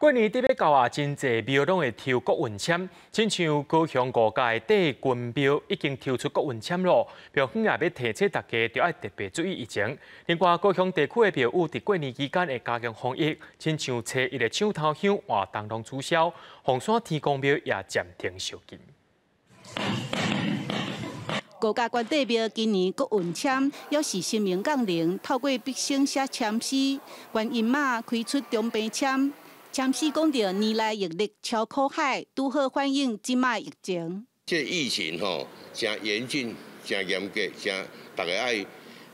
過年得欲到啊，真濟廟攏會抽國運籤，親像高雄五甲的帝君廟已經抽出國運籤囉，廟方也欲提醒大家，著愛特別注意疫情。另外，高雄地區的廟宇佇過年期間會加強防疫，親像初一的搶頭香活動攏取消，鳳山天公廟也暫停受金。五甲關帝廟今年國運籤，猶是神明降臨，透過筆仙寫籤詩，觀音媽開出長平籤。籤詩講著年來業力超苦海，拄好反映這擺疫情。這疫情吼，誠嚴峻，誠嚴格，誠逐家愛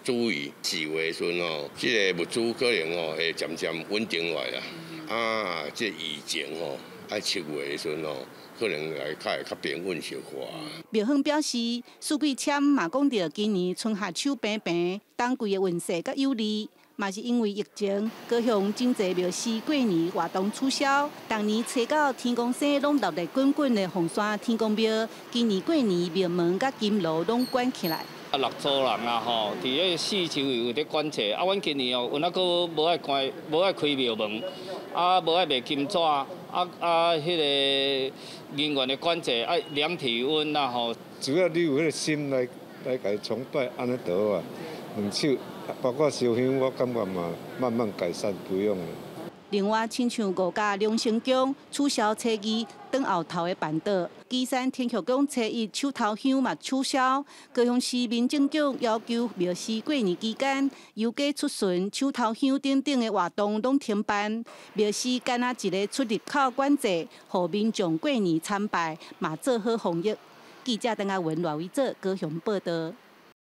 注意。4月時陣吼，這个物資可能吼會漸漸穩定落來啦。啊，這疫情吼，愛7月時陣吼，可能會較會較平穩小可。廟方表示，四季籤嘛講著今年春夏秋平平，冬季的運勢較有利。嘛是因為疫情，高雄真濟廟寺過年活動取消。逐年初九天公生攏熱熱滾滾的鳳山天公廟，今年過年廟門佮金爐攏關起來。啊，六組人啊吼，佇咧四周圍有咧管制。啊，阮今年哦，阮猶閣無愛關，無愛開廟門，啊，無愛賣金紙，啊啊，彼个人員的管制愛量體溫啊吼。只要你有彼个心來來共伊崇拜，按呢就好啊。兩手，包括燒香，我感覺嘛慢慢改善，不用了。另外，親像五甲龍神宮取消初二轉後頭的辦桌，旗山天后宮初一搶頭香嘛取消。高雄市民政局要求廟寺過年期間遊街出巡、搶頭香等等的活動攏停辦。廟寺干焦一个出入口管制，予民眾過年參拜嘛做好防疫。記者鄧阿文、賴偉哲高雄報導。